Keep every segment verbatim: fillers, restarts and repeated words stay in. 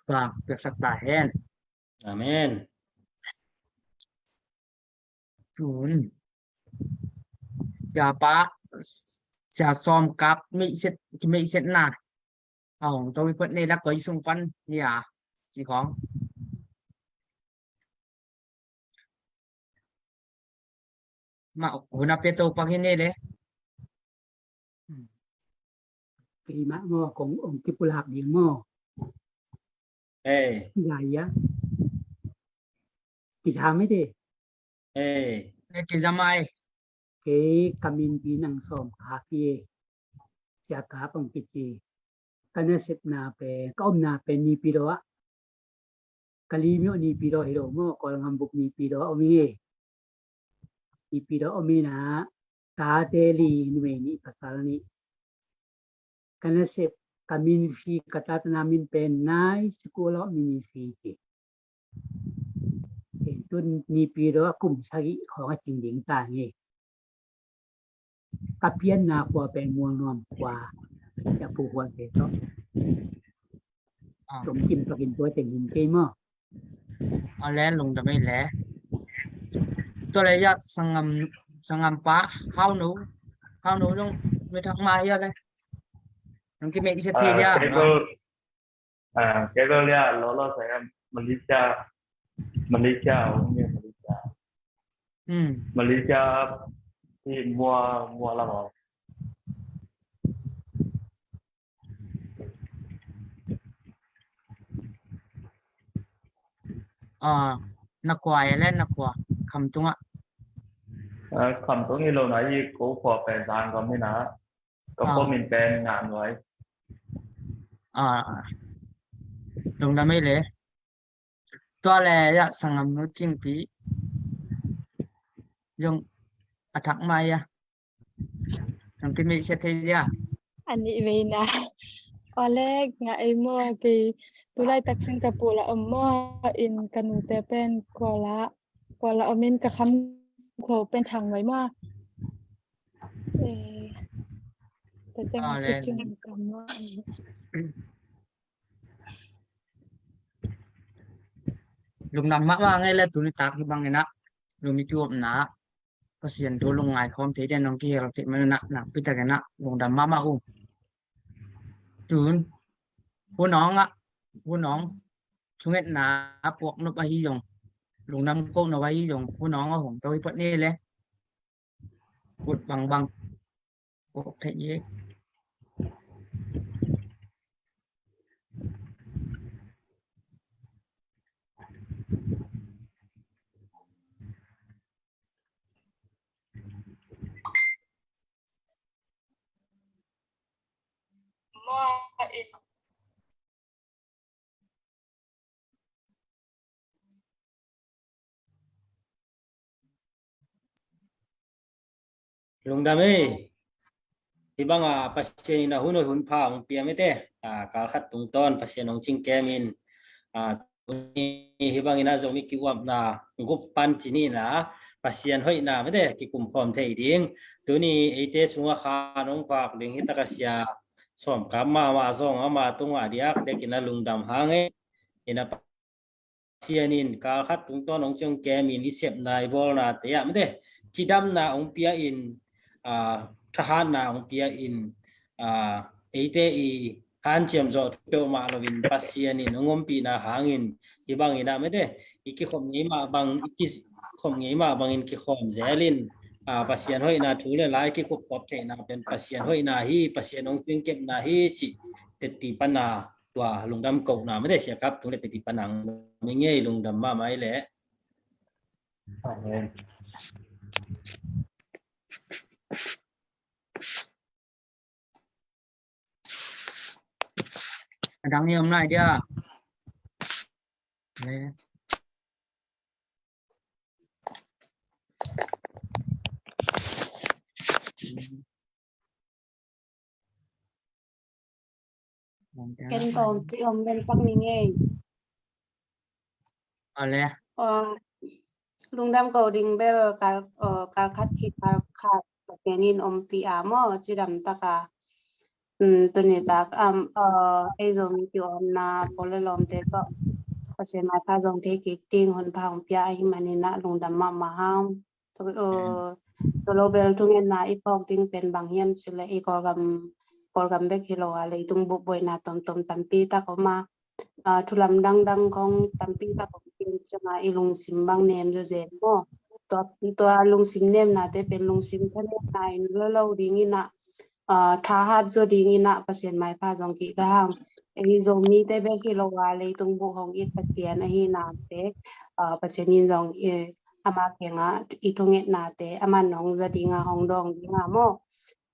Tuang piaksak ta hen. Amen. Tun siapa, sia sawm kap meihset, kimeihsetna a hong to i phot nei la koi sung pan nia ci khong. Ma huna pe to pak hi nei le. Kei mah maw, kong ong kipulak ding maw? Ei. Kizai a. Kizam ei te. Ei. Ei, kizam ai. Kei ka min pi nang sawm kha ki. Sia ka pang kici. Ka nasepna pen, ka omna pen Nipidaw ah. Ka limyo Nipidaw hi lo maw, Kawlngam bup Nipidaw om ing e. Nipidaw om ina, tate li, numei nih, pasal nih. Ka nasep, ka min si, ka tatana min pen nai sikul aw min si ci. Tun Nipidaw a kum sagih khawng a cing ding ta ing e. Ka pianna khua pen Mualnuam khua. Sia Pu Hual te tawh. Tum kim pakin tua teng hin kei maw? A le lungdam ei le. Tua le ya sangam, sangam pa, hau nu, hau nu yung mi thak ma ya le. Yung ki me isa te ya. Kei bel, kei bel ya lo lo sa ya Malaysia, Malaysia, ong ya Malaysia. Malaysia ti mua, mua lam aw. Na kua e le na kua Khamtung ah. Khamtung i lo na i ko kua pen Zangam hi na. Ka pua min pen Ngah Nuai. Lungdam ei le. Tua le ya sangam nu Cingpi. Yung a thak mai ya. Nang pi mei sia thei ya. Ani vei na. Ole nga ei mo pi. Tulai tak sing ka pula om mo in ka nu te pen kuala. Kuala om in ka kham kho pen Thang Nuai mo. Eh. Te teng ki cing ka mo. Lungdam mahmah ngei le tuni tak hi bang ina lumi tuam na Pasian thu lungngai khawm thei den nong kihel thei man ina nakpi tak ina lungdam mahmah uh. Tun hunawng ah hunawng thungetna puak nop ahi zong lungdam koh nop ahi zong hunawng a hong to hi pawt ni le. Ut bangbang. Uk thei i. Lungdam ei. Hi banga Pasian in a hun hoi hun pha hong pia mete. A, kal khat tungtawn Pasian hong cing kem in. A, tuni hi bangin a Zomi kiuapna gup pan ci ni na Pasian hoihna mete kikum khawm thei ding. Tuni eite sunga khan hong vak ding hi taka sia sawm kap mahmah zong ama tungah diak diakin a lungdam hang ei. Ina Pasian in kal khat tungtawn hong ciong kem in i sepna i bawlna te ah mete cidamna hong pia in, a, thahatna hong pia in, a, eite i hanciam zawh thu peuhmah loin Pasian in hong ompihna hangin hi bangin ah mete i kikhop ngei mah bang, i kikhop ngei mah bangin kikhawm zel in, a, Pasian hoihna thu le lai kikhop khop theihna pen Pasian hoihna hi, Pasian hong ciong kepna hi cih teti pana tua lungdam kohna mete sia kap tung le teti panang mi ngei lungdam mahmah i le. Amen. Adang ni om nai dia. Ken kong ci om bel pak ni ngei. Ale. Lungdam ko ding bel kal, kal khat khit kal khat Pasian in om pi a maw cidam taka. Um, tuni tak, um, uh, ei Zomi kiomna pawl le lawmte tawh Pasian maipha zong thei kik ding hun pha hong pia ahih manin ah lungdam mahmah hang. Tua, uh, tua lo bel thungetna i phawk ding pen bang hiam cih leh i Kawlgam, Kawlgam bek hi lo a, leitung bup buaina tomtom tampi tak om a, uh, thu lamdang dang khong tampi tak om pian ciang a i lungsim bang nem zawzen maw. Tua, tua lungsim nemnate pen lungsim thanemna in lo lo ding in ah, uh, thahat zaw ding in ah Pasian maipha zong kik hang. Ei Zomite bek hi lo a, leitung bup hong it Pasian ahih nate, uh, Pasian in zong, eh, ama kiangah i thungetnate aman hong za ding a, hong dawng ding a maw.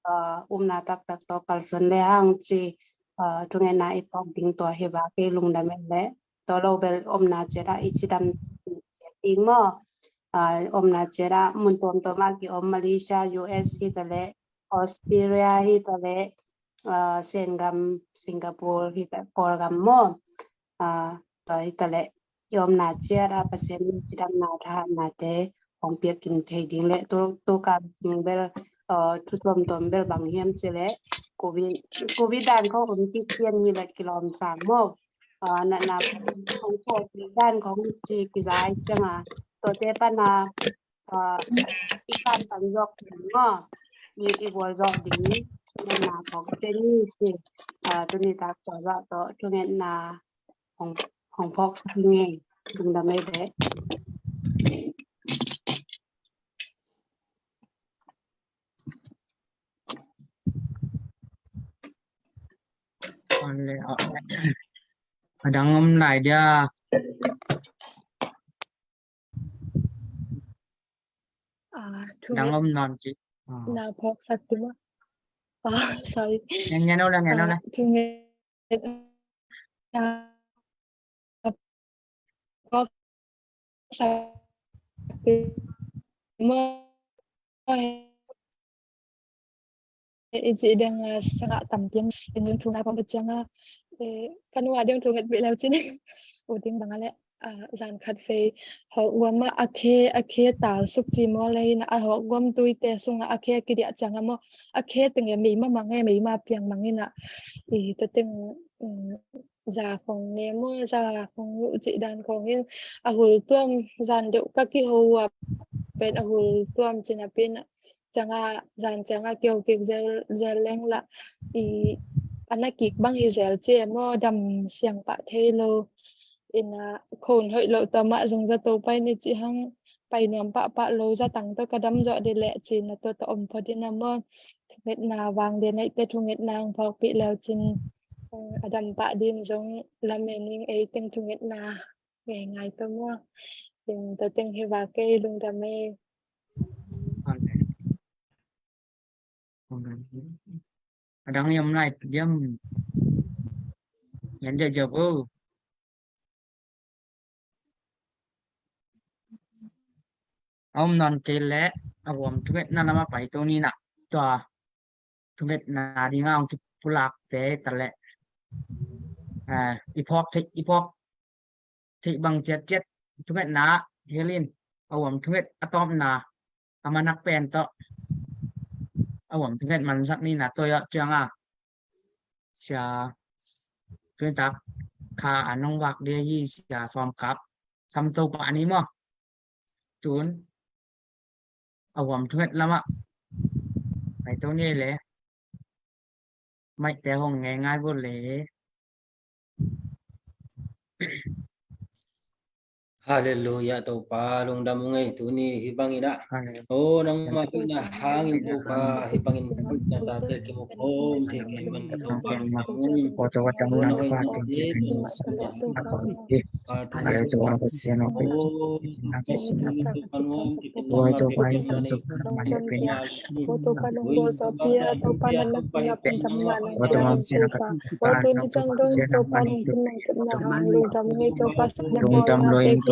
Uh, upna taktak tawh kalsuan le hang ci, uh, thungetna i phawk ding tua hi vak, kei lungdam ei leh. Tua lo bel omna ciat ah i cidam ciat ding maw. Uh, omna ciat ah mun tuamtuam ah kiom, Malaysia, U S hi ta leh, Australia hi ta leh, uh, Sengam, Singapore hi ta, Kawlgam maw. Uh, tua hi ta leh i omna ciat ah Pasian in cidamna thahatnate hong piak kim thei ding leh tu, tu kal ding bel, uh, thu tuamtuam bel bang hiam cih leh Covid, Covid dan khong om kik pian hi leh kilawm sang maw. Uh, natna khong khawh dan khong ci kizai ciang a, tuate pan a, uh, i kam pan zawk ding maw. I, i gual zawk ding natna khong te ni ci, uh, tuni tak tua zah tawh thungetna hong, hong phawk sak ing ei. Lungdam ei leh. A dang om lai dia. Ah, thu dang om nawn ci. Ah. Na phawk sak ti maw. Ah, sorry. Ngen, ngen o le, ngen o le. Ah, thu ngen, ah, phawk sak ti maw. I cih ding a, sangah tam piang in thungetna pang ciang a, eh, ka nu a ding thunget pih leu cin. U ding bang a leh, ah, zan khat vei hawk guam ah a khe, a khe tal suk ci maw le in a hawk guam tuite sungah a khe kidiah ciang a maw, a khe teng e meima mang e, meima piang mang in a, i tua teng, um, za khong ne maw, za khong nuh cih dan khong in a hul tuam, zan deuh ka kiho uh a pen a hul tuam ci napi in a, ciang a, zan ciang a kiho kik zel, zel leng lah i a na kik bang hi zel ci e maw, dam siang pah thei lo. In a, khon hoih loh tawh mah zong zato pai ni ci hang, pai nuam pahpah lo, zatang tawh ka dam zawh dih leh ci in a, tua tawh om phot in a maw. Thungetna vang dih naihte thungetna hong phawkpih leu cin, eh, a dam pah ding zong lamen ing, ei teng thungetna ngeingai tawh maw. Teng tua teng hi vak ei, lungdam ei. A dang i om lai diam. Ngen diakdiak o. A om nawn kei leh a huam thungetna lamah pai to ni na. Tua thungetna ding a hong kipulakte ta leh, ah, i phawk theih, i phawk theih bang ciatciat thungetna hel in, a huam thunget a tawpna a manak pen tawh a huam thunget mansak ni na. Tua ciang a Sia, tuni tak kha a nong vak dia hi Sia Sawm Kap, Sam Topa ni maw. Tun a huam thunget lamah pai to ni le. Maihte hong ngeingai bawh le. Halleluiah, Topa lungdam ung ei, tuni hih bangin ah. Halleluiah. O, nangmah hoihna hangin Topa hih bangin hoihna tate kimu khawm thei kei man Topa lungdam ung. O, na hoihna te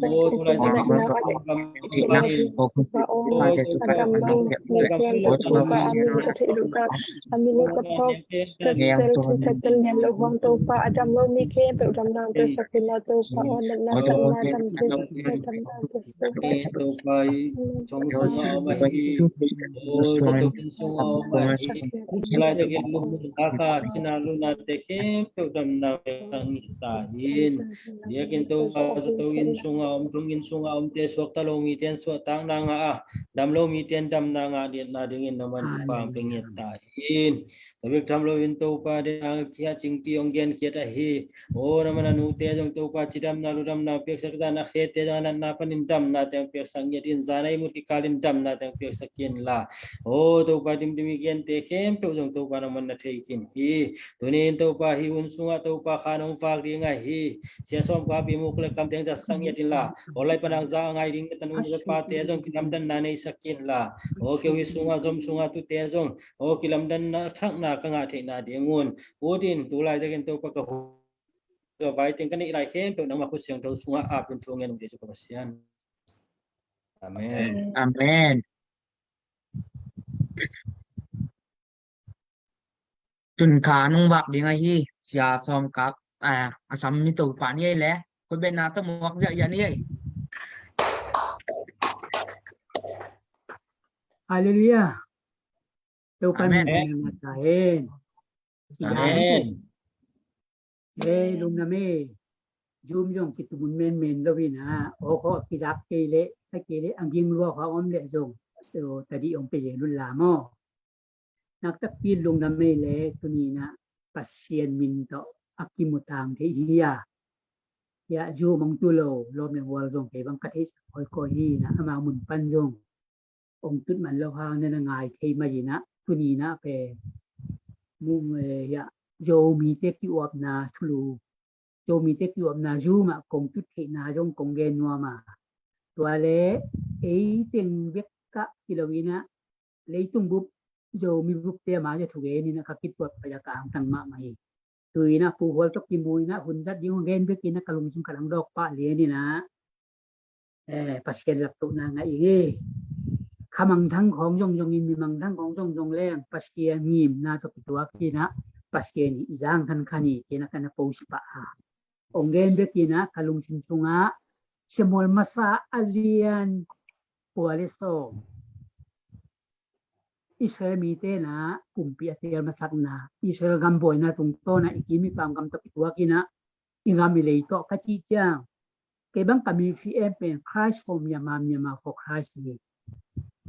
Topa, a min ka theih lo ka phawk ka tel thei thei lo huang Topa, a dam lo mi khempeuh damna piaksak in la Topa aw, natna damna dam thei thei lo damna piaksak in la Topa. Thong sungah om ahi. Aw, zato inn sungah om ahi. Lai takin lungdam kha cina lunate khempeuh damna piaksak in ta in. Biakinn Topa, zato inn sungah om, thong inn sungah omte suakta lo mite in suahtakna ngah a, dam lo mite in damna ngah nadingin na man thupha pia ngiat ta in. Tua bek tham loin Topa, dang khia cingpi hong genkhiat ahi. Aw, na man a nute zong Topa cidamna ludamna piaksak dan a khete zong a natna panin damna teng piaksak ngiat in, zan a ihmut kikalin damna teng piaksak in la. Aw Topa, dimdim i gente khempeuh zong Topa na man na thei khin hi. Tuni in Topa, hih hun sungah Topa khan hong vak ding ahi. Sia Sawm Kap i muk le kam teng zatsak ngiat in la. Aw lai panang za a ngai ding na tanu na pate zong kilamdanna neisak in la. Aw keu hih sungah zom sungah tute zong aw kilamdanna thakna ka ngah theihna dingun ut in, tu laitakin Topa ka hu ka vai teng ka neih lai khempeuh nangmah khut siangtho sungah ap in thu ngen ung Jesuh ka Pasian. Amen. Amen. Tun kha nung vak ding ahi Sia Sawm Kap, a, a sam mi Topa ni ei le. Kut betna tawh muak ziahziah ni ei. Halleluiah. Topa min thang ta hen. Amen. Hei lungdam ei. Zoom zong kitumun menmen lo in a, aw khawh kizak kei leh, a kei leh a ging lua khawh om leh zong tadih hong pe zel un la maw. Naktakpi lungdam ei le, tuni in a Pasian min tawh a kimu tang thei hi a. Hiah Zoom hong tu lo lawm le gual zong kei bang ka theihsak kawikawi hi in a, amau mun pan zong hong tut man lo hang na na ngai thei mah in a, tuni in a pen mu, eh, hiah Zomite kiuapna thulu, Zomite kiuapna Zoom ah kong tut theihna zong kong gen nuam a. Tua le ei teng bek kah kilo in a, leitung bup Zomi bupte a ma zia thugen in a ka kituat pai a ka angtang mahmah hi. Tu in a Pu Hual tawh kimu in a hun zat ding hong gen bek in a ka lungsim ka langdawk pah lian in a, eh, Pasian laptohna ngah ing ei. Kha mangthang khawng zongzong in, mi mangthang khawng zongzong leng Pasian ngimna tawh kituak in a, Pasian i zang khankhan hi ci in a ka na post pah a. Hong gen bek in a ka lungsim sungah Samuel masa a lian kua le sawm, Israel mite in a pumpi a teel masakna, Israel gam buaina tungtawn a i kim i pam gam tawh kituak in a, i gam i lei tawh ka cih ciang, kei bang ka mission aim pen Christ for Myanmar, Myanmar for Christ hi.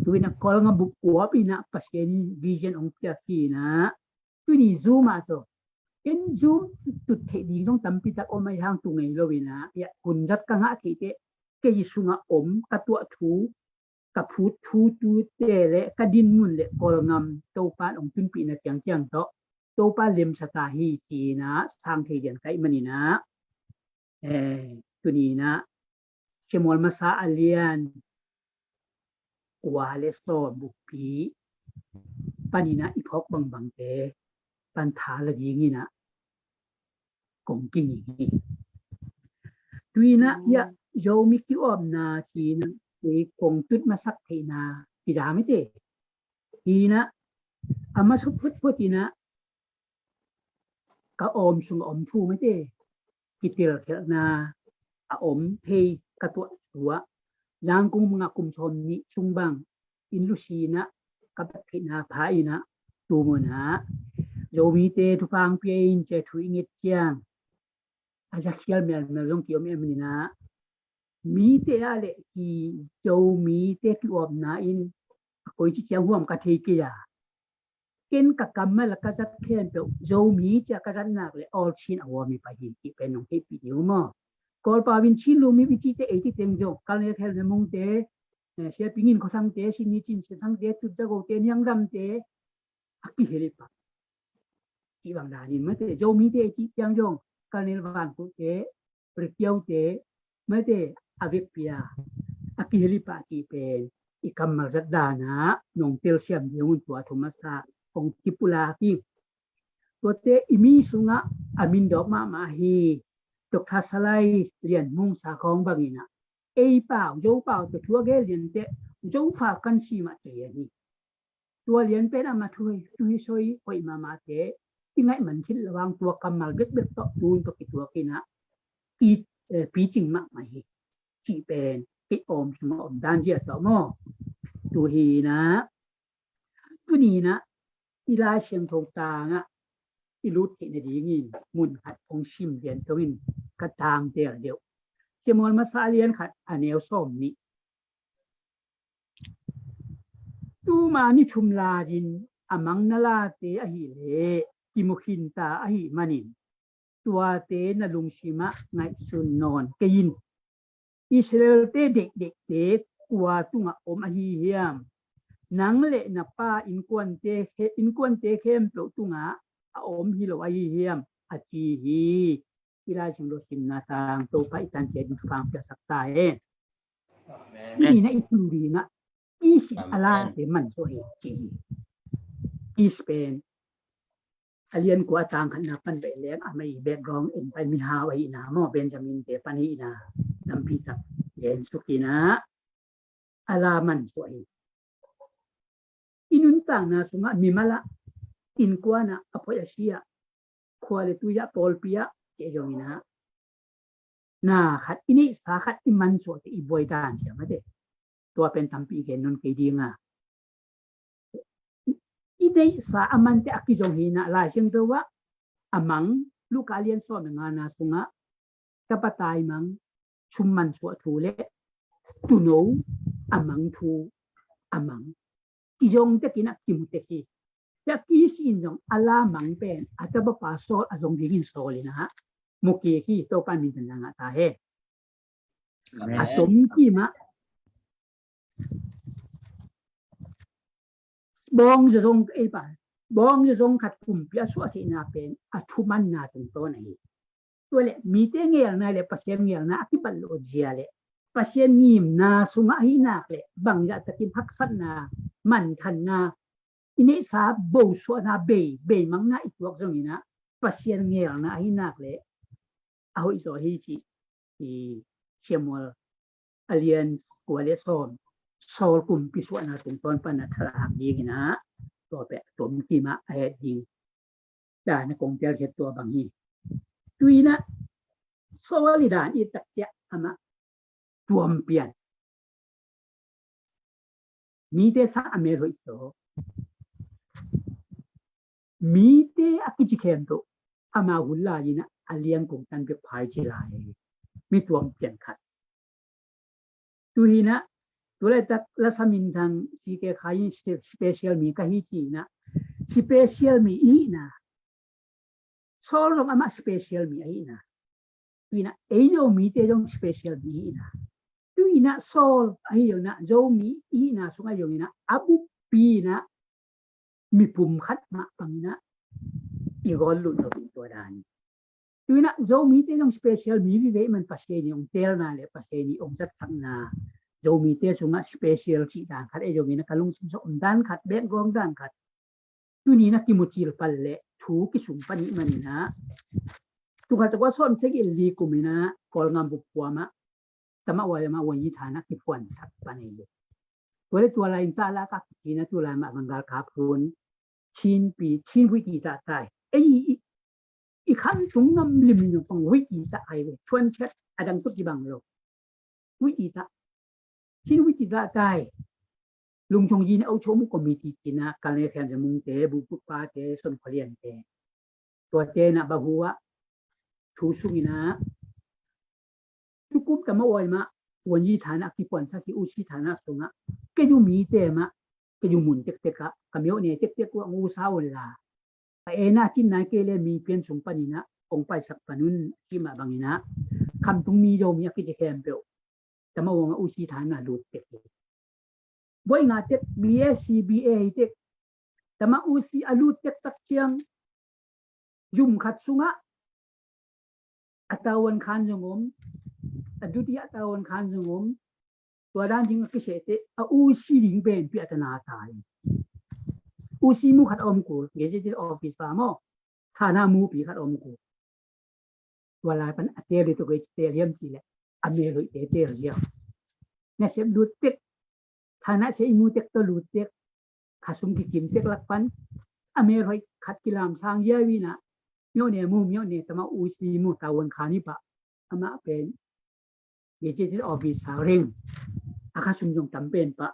Tu in a Kawlgam bup uap in a Pasian in vision hong piak hi in a, tuni Zoom ah tawh ken Zoom tut theih ding zong tampi tak om ahi hang tu ngei lo in a, hiah hun zat ka ngah theih teh kei sungah om ka tuah thu, ka phut thu tute le ka dinmun le Kawlgam Topa in hong tunpihna ciangciang tawh Topa lemsa ta hi ci in a sang thei dian ka hih man in a, eh, tuni in a Samuel masa a lian kua le sawm bukpi panin ah i phawk bangbangte pan tha la dingin ah kong kinging hi. Tuinah iah Zomi kiawpna kinah tui kong tut masak theihna kiza mite. Hinah a masa phutphut inah ka awm sung a om thu mite kitel khelhna a om thei ka tuah thu ah Zangkung mangah kum sawm nih sung bang in lusinah ka bat theihna pha inah tumunah Zomite thupha pia in cia thu i nget ciang a zakhial melmel zong kiom em inah mite ah le hi Zomite kiawpna in a koici ciang huam ka thei kei a ken ka kammal a ka zat khempeuh Zomi cia ka zat nak le awlchin a huam hi pah hi cih pen nong theihpih ding uh maw? Kawlpau in Chin lumi i cihte ei ti teng zong Colonel Khelna Mungte, eh, Siaping in Khuathangte, Sinni Cin Siathangte, Tut Zagote, Niangdamte a kihel hi pah. Cih bang danin mate Zomite ei cih ciang zong Colonel Vankulhte, Rikiaute mate a vekpi a a kihel hi pah cih pen i kammal zat danah nong telsiam ding un tua thu masa kong kipulak hi. Tuate i mi sungah a min dawk mahmah hi. Doctor Salai Lian Mung Sa Khawng banginah ei pau Zo pau tawh thu a gen liante Zo pau kan si mah ci hi. Tua lian pen amah thu hi, thu hi soi hoih mahmahte i ngaih man khit lo hang tua kammal bekbek tawh tun tawh kituak inah i, eh, picing mahmah hi. Cih pen kei awm sungah om dan zia tawh maw? Tu hinah tuninah i Lai Siangtho tangah i lut theih nadingin mun khat hong sim lian tongin ka tangtel deuh. Samuel masa a lian khat a neu sawm nih. Tuma ni thum lai-in a mang na late ahileh kimu khinta ahih manin tuate na lungsimah ngaihsun nawn kei in. Israelte deihdeihte kua tungah om ahi hiam? Nang le na pa innkuante khe-, innkuante khempeuh tungah a om hi lo ahi hiam? A ci hi. I Lai Siangtho simna tang Topa i tan ciat in thupha piasak ta hen. Amen. Tuni na i thum dingah Kis in a late mansuah hi ci hi. Kis pen a lian kua a tang khatna pan beh leng amah i background en pai mihau ahihna maw Benjamin te pan ahihna tampi tak gen suk inah a la mansuah hi. I nuntakna sungah mimal ah innkuan ah a phoih a si ah khua le tui ah pawlpi ah cih zongin ah na khat i neihsa khat i mansuahte i buai dan siam mate. Tua pen tampi i gen nawn kei dinga i neihsa a mante a kizong hinah Lai Siangtho ah a mang Luka lian sawm le ngana sungah tapa taimang, sum mansuah thu le tuuno a mang thu a mang kizong tekin a kimu tek hi. Tua Kis in zong a la mang pen a tapa pa Saul a zong dingin Saul in ah mu kik hi. Topa min thanna ngah ta hen. Amen. A tom kimah bawng zong ei pa bawng zong khat kumpi a suah theihna pen a thumanna tungtawn ahi. Tua le mite ngelna le Pasian ngelna a kipat lo zia le Pasian ngimna sungah ahi nak le bangzah takin haksatna manthanna i neihsa bosuahna bei beimangna i tuak zongin ah Pasian ngelna ahi nak le a hoih zaw hi cih i Samuel a lian kua le sawm Saul kumpi suahna tungtawn pan a thalak dingin ah tua peh tom kimah a het ding dan a kong telkhiat tua bang hi. Tuinah Saul i dan i takciah amah tuampian mite sang a mel hoih saw mite a kici khempeuh ama hun lai-in a liangkung tan bek phai ci lai mi tuampian khat. Tuhinah tulaitak lasa minthang si ke khai in special mi ka hi cinah special mi ihina Saul zong amah special mi ahihna. Tuinah ei Zomite zong special mi ihina. Tuinah Saul ahi zonginah Zomi ihina sung ahi zonginah a buppi inah mipum khat mah panginah i gol lut lo ding tua dan. Tu-in ah Zomite zong special mi vive ahih man Pasian in hong teelna le Pasian in hong zatsakna, Zomite sungah special cih dan khat, ei zong in ah ka lungsim sungah om dan khat, background dan khat. Tuni-in ah kimu cil pan le thu kisung pan ahih manin ah, tul khat za kua sawm sagih le li kum in ah Kawlgam bup kua mah, Tamah Uai mah Wonyi Than ah kiphuansak pan hi. Tua le tua lai in tah lak ah kici in ah tu lai mah Vangal kap hun, Chin pi, Chin vuih titah tai. Ei, i, i khamtung nam lim in pang vuih titah ai ve. Thuanciat a dang tawh kibang lo. Vuih titah. Chin vuih titah tai. Lungchong yin au chom committee ci-in ah Kal Ne Khian Za Mung te, Bu Puk Pa te, Son Khua Lian te. Tuate in ah bahu ah thu sung in ah tukum Tamah Uai mah Wonyi Than ah kiphuansak hi, U C Than ah sungah kei uh mite mah, kei uh mun tektek ah ka myo ne tektek uh ang u sa un la, ka en ah cin nai kei le mi pian sung panin ah kong paisak pan un, ci mah bangin ah khamtung mi Zomi a kici khempeuh Tamah Uai mah U C Than ah lut tek hi. Buai nga tek, B S C, B A hi tek, Tamah U C a lut tek tak ciang zum khat sungah a tavuan khan zong om, a duti a tavuan khan zong om. Tua dan ding a kiseh teh a U C ding pen pi a tana tai. U C mu khat a om kul, gazetted officer maw, thana mupi khat a om kul. Tua lai pan a teel hi tuk ei, teel hiam cih leh a mel hoihte teel ziau. Nasep lut tek, thana sei mu tek tawh lut tek, khasum kikim tek lak pan a mel hoih khat kilamsang ziau in ah, myo ne mu, myo ne Tamah U C mu, tavuan khan hi pah, amah pen gazetted officer reng, a khasum zong tam pen pah,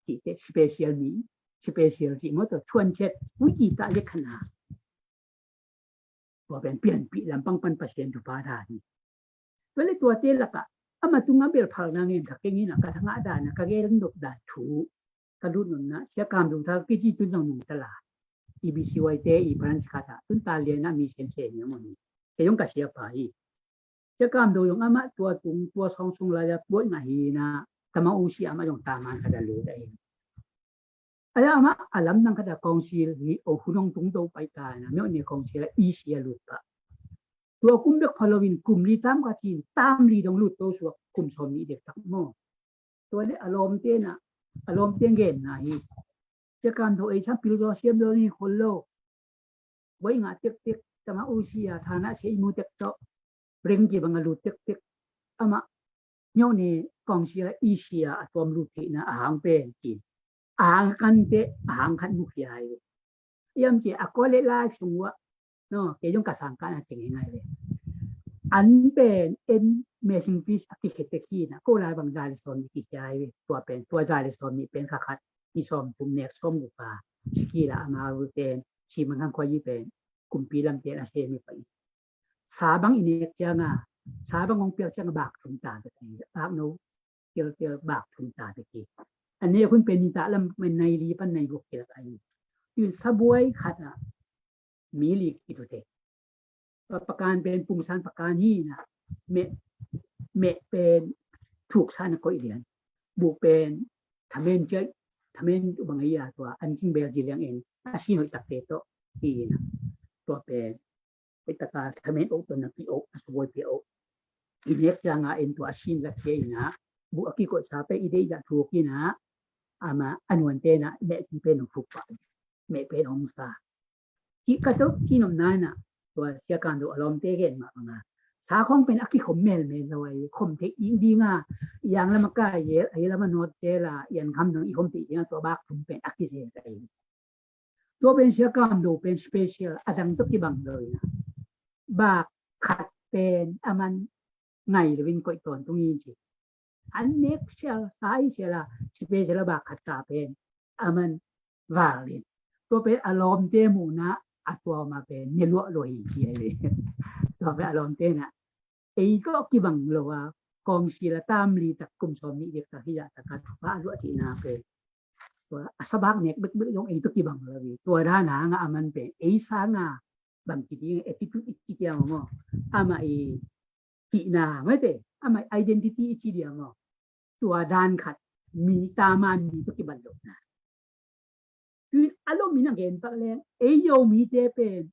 cih teh special mi, special cih maw, tua thuanciat vuih titah le khan a, tua pen pianpih lampang pan Pasian thupha dan hi. Tua le tuate lakah amah tungah bel phalna ngen kha keng in ah, ka thangah dan ah ka gen dok dan thu ka lut nopna, Sia Kam Do Thang kici tun zong nungta la, T B C Y te i branch khat ah tun ta lian ah mi sensen ni a maw ni. Kei zong ka siapa hi. Sia Kam Do zong amah tua tung, tua sawng sung lai-a buai ngah hi in ah, Tamah U C amah zong taman khat a lut ahi. A, amah a lamdang khat a council hi, o, hun hong tung do pai ta in ah, myo ne council ah E C a lut pah. Tua kum bek pha loin kum li tam ka cin, tam li dong lut to suak, kum sawm nih dek tak maw. Tua le a lawmte in ah, a lawmte genna hi. Sia Kam Do ei sam pil zaw siam zaw ni khol lo. Buai ngah tektek, Tamah U C a thana sei mu tek tawh reng kibang a lut tektek. Amah myo ne council ah E C a a tuam lut theihna a hang pen cin, a hang kan teh a hang khat mu khia hi. Iam ci a kua le lai sung uah, no, kei zong ka sang kan a ci ngei ngai le. An pen en messing fish a kikhia tek hi in ah, ko lai bang za le sawm nih kikhia hi. Tua pen, tua za le sawm nih pen kha khat, ni sawm thum nek sawm guk a, sikila a ma ru ten, si man khang khua yi pen, kumpi lam ten a sem hi pah hi. Sa bang i nek ciang a, sa bang hong piak ciang a bak thum ta bek hi, bak no tel tel bak thum ta bek hi. A nek hun pen ni ta lam pen nai li pan nai guk kilak ahi. Tun sa buai khat ah mi li kitu te. Pakan pen pungsan pakan hi in ah, meh, meh pen thuk sa na koih lian. Buh pen thamen ciai, thamen bang ahi a, tua an king bel ci liang in a sin hoih takte tawh hi in ah, tua pen hoih taka thamen oh tawh na ki oh, a subuai pia oh. I nek ciang a en tua a sin la kia in ah, buh a kikoih sa pen i deih dah thuk in ah, amah a nuante in ah meh ki pen hong thuk pah, meh pen hong sa. Ki ka tok ki nom nai na, tua Sia Kam Do a lawmte gen mah bang a, sa khong pen a kikhom melmel lo ai, khom theih ding ding a, yang lam a kai zel, ai lam a nawt zel a, yan kham dong i khom theih ding a, tua bak thum pen a kizel ai. Tua pen Sia Kam Do pen special, a dang tawh kibang lo in a, bak khat pen a man ngai lo in koih tawntung in ci. An nek sial, sa i sial a, special a bak khat sa pen a man val in. Tua pen a lawmte muhna a tua ma pen ne luah lo hi ci ai ve. Tua pen a lawmte na, ei ko kibang lo a, kong sila tam li tak kum sawm nih dek tak hi a tak a thupha luah cihna pen, tua a sabak nek bekbek zong ei tawh kibang lo hi. Tua dan hang a a man pen ei sang a bang ci ding, attitude i ci diam maw, amah i hihna, mete, amah i identity i ci diam maw. Tua dan khat mi tama mi tawh kibang lo na. Tui a lom in a gen pak leng, ei Zomite pen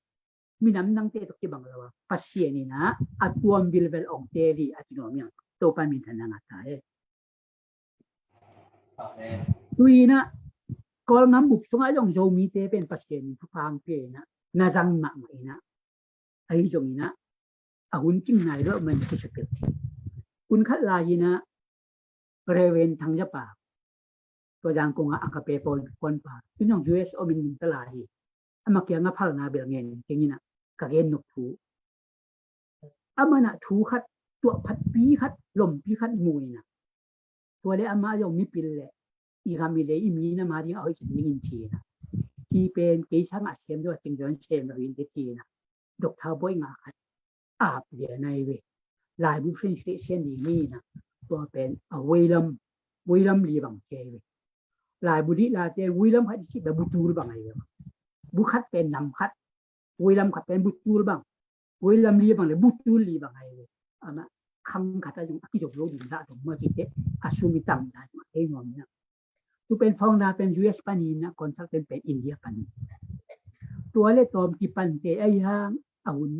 minam dangte tawh kibang lo a, Pasian in ah a tuam vilvel ong teel hi a ci nuam hi hang. Topa minthanna ngah ta hen. Amen. Tu in ah Kawlgam bup sungah zong Zomite pen Pasian in thupha hong pia in ah na zang mahmah in ah, ahi zongin ah a hun cing nai lo man kisukil. Hun khat lai in ah Reverend Thang Za Pa, tua Zangkong ah Agape pawl puanpa, tu in zong U S om in nungta lai hi. Amah kiangah phalna bel ngen keng in ah ka gen nop thu. Amah in ah thu khat, tuahphatpi khat, lompi khat mu in ah, tua leh amah zong mipil leh i gam i lei i mi in amah ding a hoih cing ding in ci in ah, hih pen kei sangah siam deuh a cing deuh in sem lo hi in teh ci in ah, Doctor Bawi Nga khat ap lian ahi ve. Laibu translation ding hi in ah, tua pen a vuilam, vuilam li bang ci ahi ve. Laibu lihlate vuilam khat i cih beh bu tul bang ahi ve. Bu khat pen nam khat, vuilam khat pen bu tul bang, vuilam li bang leh bu tul li bang ahi ve. Amah khang khat ah zong a kizom lo ding dah dong maw ci teh, a sum i tam dah zong a thei nuam in ah. Tu pen founder pen U S pan in ah, consultant pen India pan in. Tua leh tawm kipante ahi hang a hun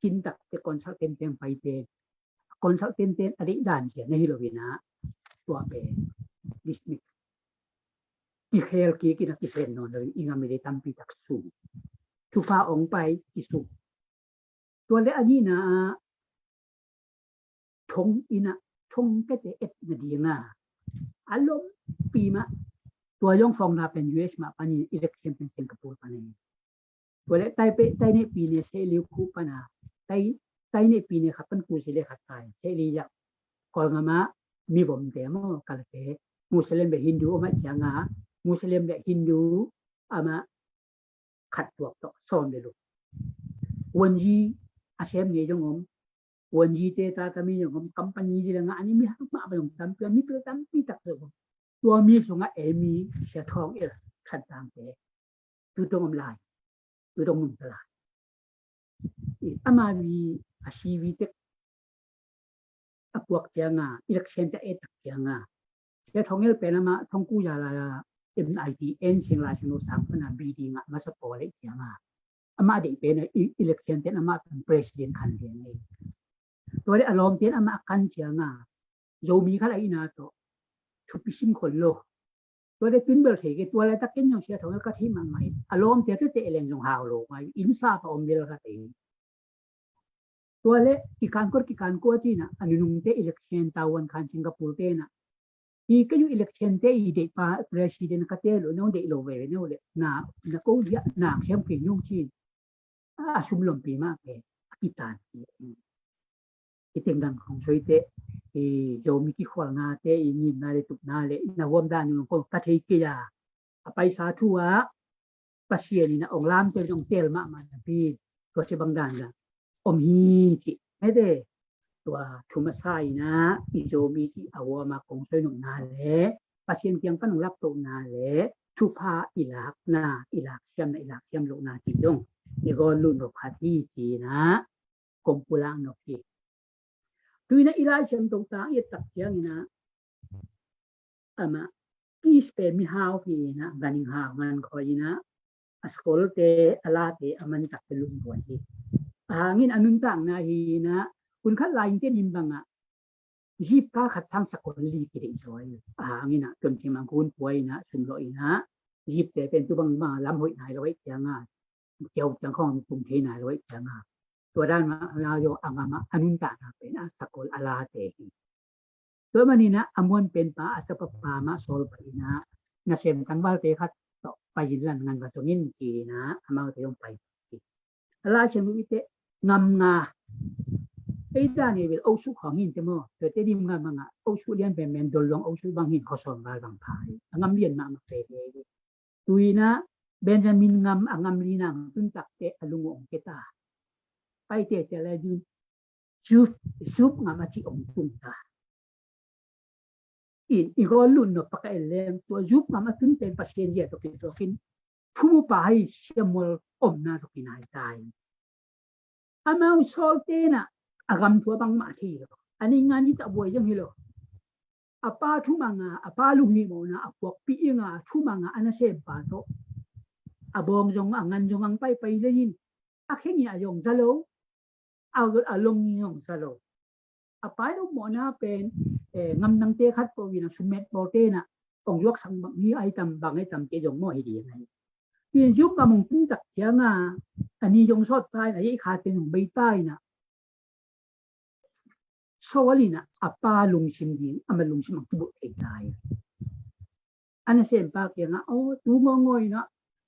cin tak teh consultant teng paite, consultant ten a deih dan sia na hi lo in ah, tua pen dismiss, kikhel kik in ah kisem nawn lo in, i gam i lei tampi tak sum, thupha ong pai kisum. Tua leh a nihna ah thong in ah, thong kete et nading a, a lompi mah, tua zong founder pen U S mah pan in, election pen Singapore pan in. Tua leh tai pe, tai ne pi ne seh liu khu pan a, tai, tai ne pi ne khat pan khu si le khat tai seh li ya. Kawlgam ah mi vom te maw, kal te, Muslim leh Hindu om a ciang a, Muslim leh Hindu amah khat tuak tawh sawm leh luk. Wanji a sem ngei zong om, wanji te ta tami zong om, company di la ngah ni mi hak mah ba zong tampi, mi pil tampi tak zong om. Tua mi sungah ei mi Sia Thawng El khat tangte tu dong om lai, tu dong nungta lai. Ama vi a si vi tek a puak ciang a, election te a et tak ciang a, Sia Thawng El pen amah thong ku ya la M I T en sing lai sing lo sang pan a B D ngah masa pawl leh ciang a, amah deih pen a election ten amah pen president khan lian ei. Tua leh a lawmte in amah a kan ciang a, Zomi khat a ina tawh thupi sim khol lo. Tua leh tun bel thei kei, tua leh takin zong Sia Thawng El ka thei mahmah in, a lawmte tawh teh leng zong hau lo ngai, inn sap a om lel ka thei. Tua leh kikan kua, kikan kua ci in a, a nunungte election tavuan khan Singapore te in a, hi kei uh election te i deih pa president ka te lo, nong deih lo veve nong leh na, na ko dia nang siam kei nong ci in, a sum lompi mah pen a kitan. I tengdang khong soi te, i Zomi kikhualna te, i ngimna leh tupna leh na huam dan nung ko ka thei kei a, a paisa thu ah Pasian in a ong lamte ong tel mahmah napi, tua ci bang dan la om hi ci. Mete tua thu masa in a, i Zomi ci a huam a kong soi nopna leh Pasian kiang pan ong laptohna leh thupha i lakna, i laksiamna, i laksiam lohna ci dong i gawl lut nop khat hi ci in a kong pulak nop hi. Tu in a i Lai Siangtho tang i et tak ciang in a, amah kis pen mihau hi in a, ganhing hau ngan khoi in a, a sikolte, a late a man tak te lungduai hi. A hang in a nuntakna hi in a, hun khat lai in ten in bang a jeep ka khat sang sakol li kideih zaw hi. A hang in a tuam cing mang kun puai in a, sum lawh in a, jeep te pen tu bang bang a lam hoih nai lo ahih ciang a, kiau ciang khawng tung thei nai lo ahih ciang a, tua dan mah a la zaw a ngam a, a nuntakna pen a sakol a late hi. Tua manin a, a muan pen pa a tapa pa mah sawl pah in a, nasem tangvalte khat tawh pai in lan ngan va zong in ci in a, amaute zong pai hi. A Lai Siangtho i teh ngam nga, ei dan i vel osuk khawng hi in teh maw, tua te dim ngam nga, osuk lian pen men dol luang osuk bang hi in, khuasawm val bang pha hi. A ngam lian mahmah veve hi. Tu in a Benjamin ngam a ngam li nang tun tak teh a lung ong ke ta. Pai tete lai dun Zup, Zup ngam a ci ong tung ta. In i gawl lut nop pak a en leng tua Zup ngam a tun pen Pasian zia tawh kituak in, thumupa hi siamual omna tawh kinai ta in. Amau sawlte in a, a gam thu a bangmah thei lo. A nei ngan zita buai zong hi lo. A pa thumang a, a pa lunghimawhna a puakpih ing a, thumang a a nasempa tawh a bawng zong a ngan zong ang paipai lei in, a khengin a zong za lo, a, a longin zong za lo. A pa i lo mawhna pen, eh, ngamdangte khat pawh in a summet pawlte in a kong zuaksak bang hi ai tam bang ai tam ci zong mawh hi ding ai. Tin zum ka mong tung tak ciang a, a ni zong sawt ta in a, ei kha ten zong bei ta in a, Saul in a, a pa lungsim ding, ama lungsim ang kibulh thei ta hi. A nasempa kiangah, aw, tu ngawngaw in a,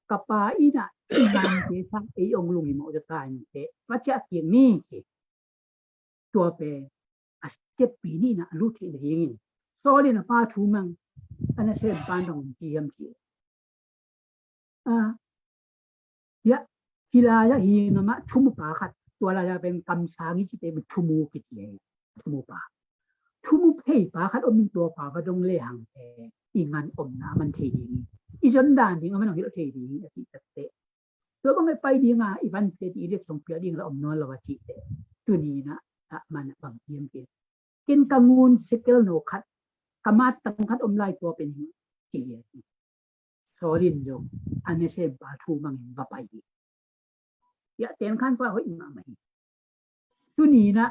ka pa in a, i mante sang ei ong lunghimawh zaw ta in teh, va ciah kik ni ci. Tua pen a step pi nih in a lut theih nadingin Saul in a pa thu mang, a nasempa in bang ci hiam ci. A, hia, hih lai-ah hi ngamah thumupa khat, tua lai-ah pen kamsang i cite, thumupa kici hi. Thumupa, thumu theipa khat om in, tuapa va dong lehang pen i ngan omna a man thei ding hi. I zon dan ding a man hong hilh thei ding hi a cih takteh, tua bang i pai dinga i van pia ding, i letsong pia ding la om nawn lo a cih teh, tuni in a, a man a bang hiam cih, ken ka ngun sekel no khat, ka mat tang khat om lai, tua pen hi, ci hi a ci. Saul in zong a nasempa thu mangin va pai hi. Hia, ten khan sa hoih mahmah hi. Tuni in a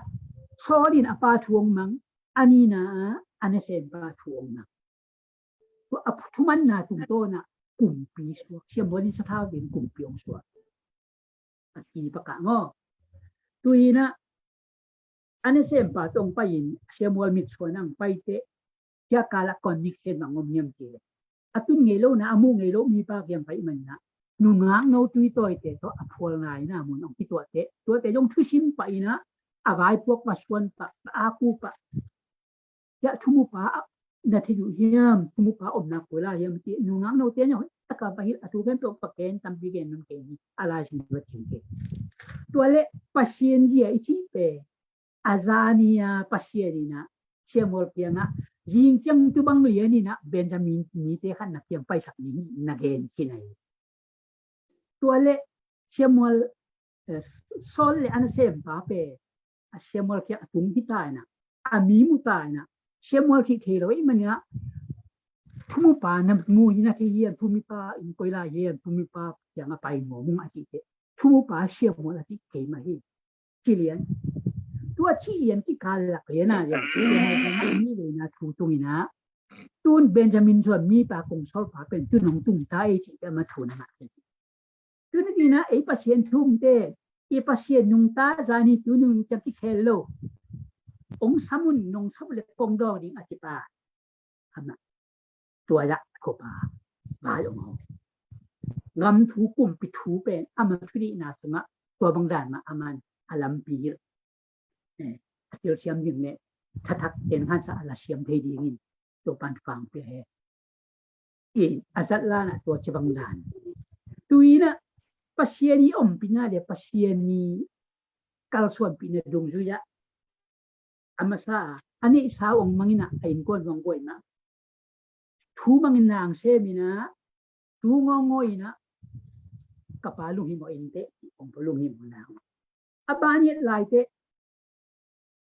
Saul in a pa thu ong mang, a nihna a nasempa thu ong mang. Tua a thumanna tungtawn a kumpi suak, siambual in sathau ding kumpi ong suak. A kipak ah maw. Tuni in a, a nasempa tawh ong pai in, siambual mitsuan ang pai teh, hia kal ah connection bang om hiam cih leh, a tun ngei lo na, a muh ngei lo mipa kiang pai man in a, nungak no tui tawite tawh a phual ngai na mun ong kituah teh, tuate zong thusim pah in a, a vaipuak va suan pah, a ku pah. Hia, thumupa na thei uh hiam, thumupa omna koi lai hiam cih, nungak note in a hoih taka va hilh, a thu khempeuh va gen, tampi gen nung kei hi, a lai sin va cing kei. Tua leh Pasian zia i cih pen, a zani a Pasian in a, Samuel kiangah, zing ciang tu bang lian in a, Benjamin mite khat na kiang paisak ding na gen khin ahi. Tua leh Samuel, eh, Saul leh a nasempa pen, a Samuel kiang a tung hi ta in a, a mi mu ta in a, Samuel cih thei lo ahih manin a, thumupa na mu hi na thei hiam, thumupa in koi lai hiam, thumupa kiangah pai nuam ung a cih teh, thumupa Samuel a cih kei mah hi. Ci lian. Tua cih lian kikal lak lian a lian. Tua lian a thu tung in a, tun Benjamin suan mipa kong sawlpa pen tun hong tung ta ei cih pen ama thu na ngah. Tun a ding a ei Pasian thu um te, i Pasian nungta zani tu nung ciang kikhel lo. Ong sam un, nong sam leh kong dawng ding a ci pa. Amah tua zah khuapa vai ong hong. Gam thu, kumpi thu pen ama thudihna sungah tua bang dan mah aman a lampi hilh, eh, a telsiam ding leh thathak ten khansa a la siam thei dingin Topa'n thupha ong pia hen. I a zat lan ah tua ci bang dan. Tuni in a Pasian i ompihna leh Pasian i kalsuanpihna dungzui ah a masa a, a neihsa ong mang in a, a innkuan zong guai mah. Thu mang in na ong sem in a, tu ngawngaw in a, ka pa lunghimawh in teh, ong pa lunghimawh na ong. A ban i et lai teh,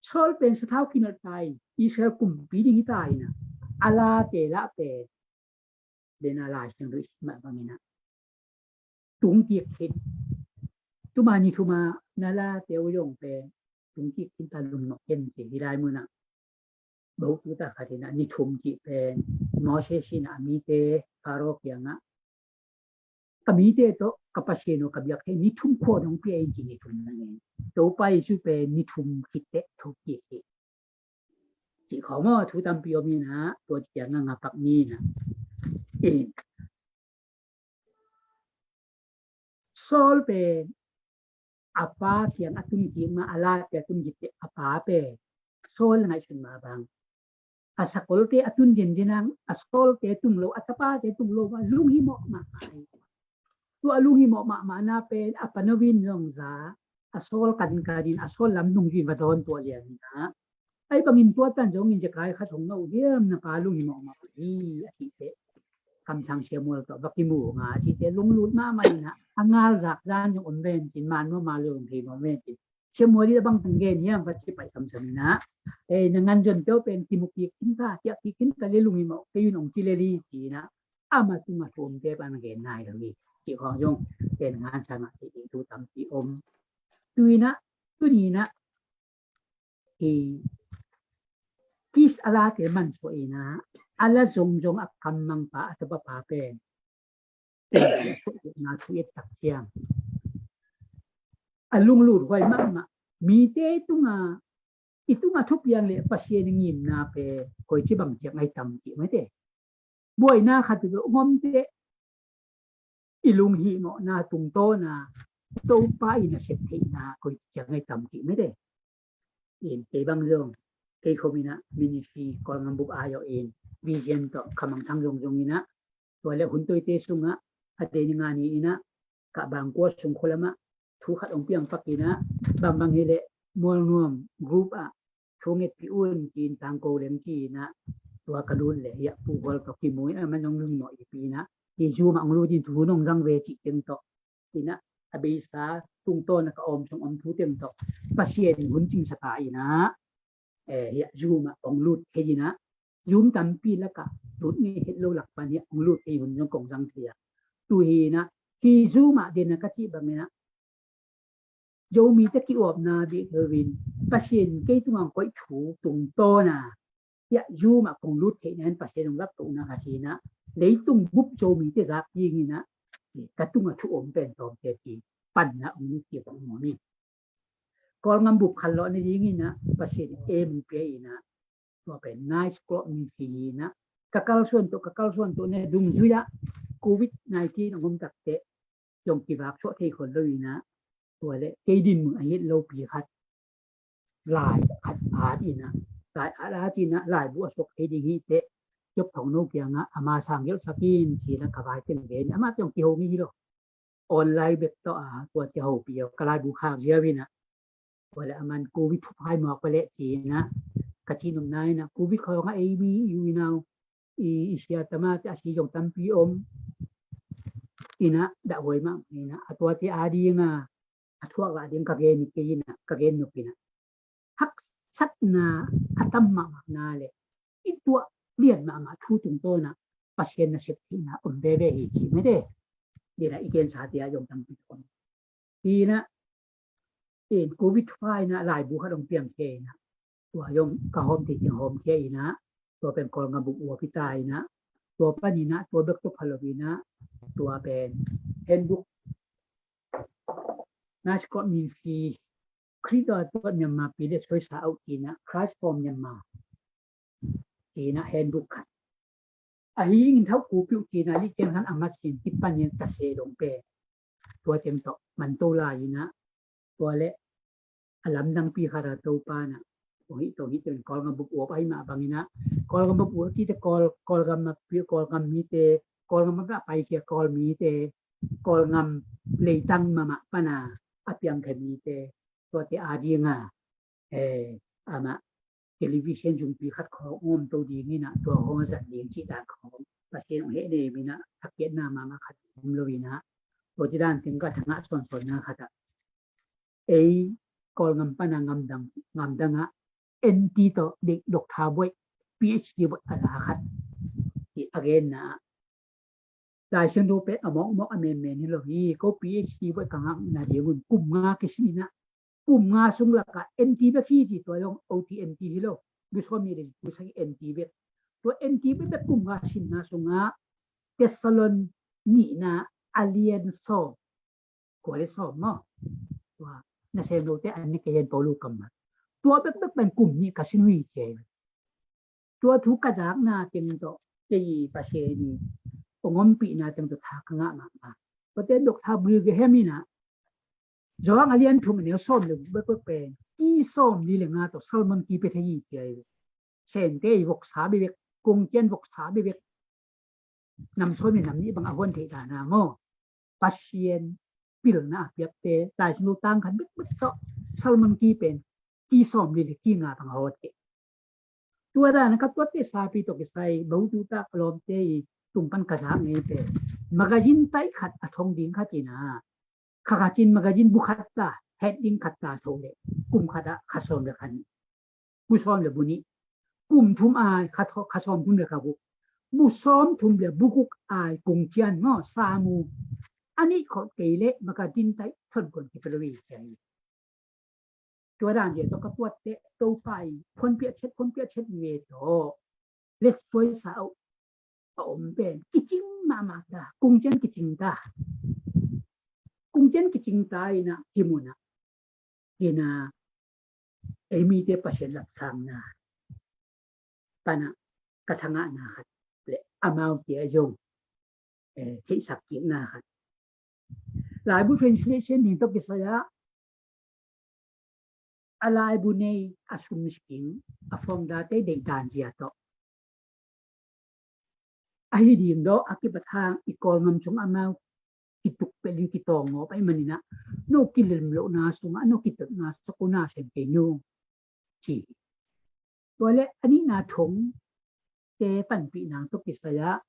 Saul pen sathau kinot ta in, Israel kumpi ding hi ta in a, a late lah pen, den a Lai Siangtho i sim mah bang in a, tung kik khin. Tuma ni thum a na late uh zong pen tung kik khin ta, lunghimawh kei un ci hi lai mun ah. Bawhtu ta khat in a, ni thum cih pen Moses in a mite Pharaoh kiangah, ka mite tawh ka Pasian aw ka biak thei, ni thum khua dong pia in ci, ni thum na ngen. Topa Jesu pen ni thum khit teh thuk kik hi. Cih khawng maw, thu tampi om in a, tua ci ciang a nga pak ni in a. Eh, Saul pen a pa kiang a tun kik mah, a late a tun kik teh a pa pen Saul ngaihsun mah bang, a sakolte a tun zenzen ang, a sawlte tung lo, a tapate tung lo, a lunghimawh mahmah hi. Tua a lunghimawh mahmahna pen a pano in zong za, a Saul kankan in, a Saul lam dungzui in va dawn tua lian in a. Ahi bangin tua tan zongin, zekai khat hong na uh hiam, na pa lunghimawh mahmah hi a cih teh, kamsang Samuel tawh va kimu nga a cih teh, lunglut mahmah in a, a ngal zak zan zong om ven cin, man maw, man lo zong thei maw ven cin. Samuel in a bang tang gen hiam, va ci pai kamsang in a, eh, na ngan zon peuh pen kimu kik khin ta, ciah kik khin ta leh lunghimawh kei un, ong ci lel hi ci in a, ama tungah thu omte pan gen nai lo hi. cih khawng zong ken ngan sa mah ti thu tampi om. Tuinah, tuninah i kis a late mansuah inah a la zongzong a kammangpa a tapa pa pen na thu et tak ciang a lunglut huai mahmah mite tunga i tunga thupiang le Pasian i ngimna pe koici bang ciang ai tam cih mate. Buaina khat pe ngomte i lunghihmawhna tungtawna Topa i nasep theihna koici ciang ai tam cih mate. In kei bang zong kei khominah ministry Kawlngam bup ayo in vision tawh khamang thang zongzong inah tua le hun toite sungah a dei ni nga ni inah ka bangkua sung khulamah thu khat ong piang pak inah bangbang hileh Mualnuam group ah thu ngetpih un ci-in tangko lem ci inah tua ka lut le hiah puhual ka kimu inah man ong lungmawh ipi inah hi Zoom ah ong lut in thu nong zang ve cih teng tawh inah a beisa tungtawna ka awm sung om thu teng tawh Pasian in hun cingsa ta inah hiah Zoom ah ong lut thei inah Zoom tampi lakah lut ngei het lo lak pan hiah ong lut thei hun zong kong zang thei a tu hi inah hi Zoom ah dena ka cih bang inah Zomite ki-awpna bik loin Pasian kei tungah koih thu tungtawna hiah Zoom ah kong lut theihna in Pasian ong lak kohna ka cinah leitung bup Zomite zak dinginah ka tungah thu om pen tawmte ci panna ong lut ki kong muam in Kawlngam bup khat lawh na dinginah Pasian em ong pia inah tua pen Nice Club min fi inah ka kalsuan tawh ka kalsuan tawh ne dungzui ah covid nineteen a ngom takteh zong kivak suah thei khol lo inah tua le kei dinmun a hit lopi khat lai khat at inah lai at at inah laibu a suak thei ding hi teh Job Thongno kiangah ama sang gelhsak in ci inah ka vai teng ve ni ama zong kiho mi hi lo online bek tawh a tua ci hopi aw ka laibu khak ziau inah tua le aman covid thuphai mawk pa leh ci inah ka ci nopna inah covid khawngah ei mi i u i nau i i sia tama te a si zong tampi om inah dahhuai mah inah a tuate a dinga a thuak lah ding ka gen kei inah ka gen nop inah haksatna a tam mahmahna le i tuah lian mahmah thu tungtawna Pasian nasep theihna om veve hi ci mede dina i gensa tia zong tampi om inah in covid thuphai inah laibu khat ong piang khia inah tua zong ka hawm thei tiang hawm khia inah tua pen Kawlngam bup uap hi ta inah tua pan inah tua bek tua phalo inah tua pen handbook Nice Club min fi Khrih a tuat Myanmar pi le soisa auh ci inah Christ for Myanmar ci inah handbook khat ahi in thau kupiuh ci inah li ciang han a masin tipan in tase dong pen tua teng tawh man to lai inah tua le a lamdang pi khat a Topa inah tong hi tong hi teng Kawlngam bup uap ahi mah bang inah Kawlngam bup uap ci te Kawl Kawlngam a pi Kawlngam mite Kawlngam a pai khia Kawl mite Kawlngam leitang mahmah pana a piang khe mite tuate a dinga amah television zungpi khat khawng om to ding inah tua khawng a zat ding cih dan khawng Pasian ong heh nei minah a kiatna mahmah khat om lo inah tua ci dan teng ka thangah sawnsawnna khat ah ei Kawlngam pana ngamdang ngamdangah N T tawh dek doctor buaih P H D buaih a la khat ti a genna ah Lai Siangtho pen a mawkmawk a menmen hi lo hi ko P H D buaih ka ngakna dingun kum nga kisin inah kum nga sung lakah N T bek hi ci tua zong O T M T hi lo bu sawm nih le bu sagih N T bek tua N T bek bek kum nga sinna sungah Thessalon nihna a lian sawm kua le sawm maw tua nasem lote an ne kei hen Paulu kammal tua bekbek pen kum nih ka sin uh hi ci a hi ve. Tua thu ka zakna teng tawh kei Pasian i ong ompihna teng tawh tha ka ngah mahmah. Tua teng Doctor Billy Graham inah Johan a lian thum a neu sawm le guk bekbek pen ki sawm li le nga tawh Solomon ki pia thei hi ci a hi ve. Sente i voksa bekbek kongcian voksa bekbek nam sawm le nam nih bang a huan theih dana maw Pasian pilna a piakte Lai Siangtho tang khat bekbek tawh Solomon ki pen ki sawm li le ki nga bang a hawt kei. Tua dana ka tuatte sapi tawh kisai bahu tutak a lawmte i tung pan ka zak ngei pen magazine taih khat a thong ding khat ina kha khat in magazine bu khat ta het ding khat ta tho le kum khat ah kha sawm le kha nih bu sawm le bu nih kum thum ai kha tho- kha sawm thum le kha guk bu sawm thum le bu guk ai kung cian maw samu a neih khol kei leh maka din tai thon kon kipia lo hi cia hi. Tua dan zia tawh ka puatteh Topa i phuanpiah chet phuanpiah chet ve tawh letsuaisa uh a om pen kicing mahmah ta, kungcian kicing ta. Kungcian kicing ta inah hi munah hina ei mite Pasian lapsangna panah ka thangahna khat le amaute a zong eh, theihsak kikna khat. Laibu translation ding tawh kisai ah a laibu nei a sum siking a fawngdate deihdan zia tawh ahi ding dawh a kipat hang i Kawlngam sung amau kituk pelh i kitawng ngawp ahih maninah no kilemlohna sungah no kitotna sungah ko na sem kei nu ci. Tua le a nihna thong te panpihna tawh kisai ah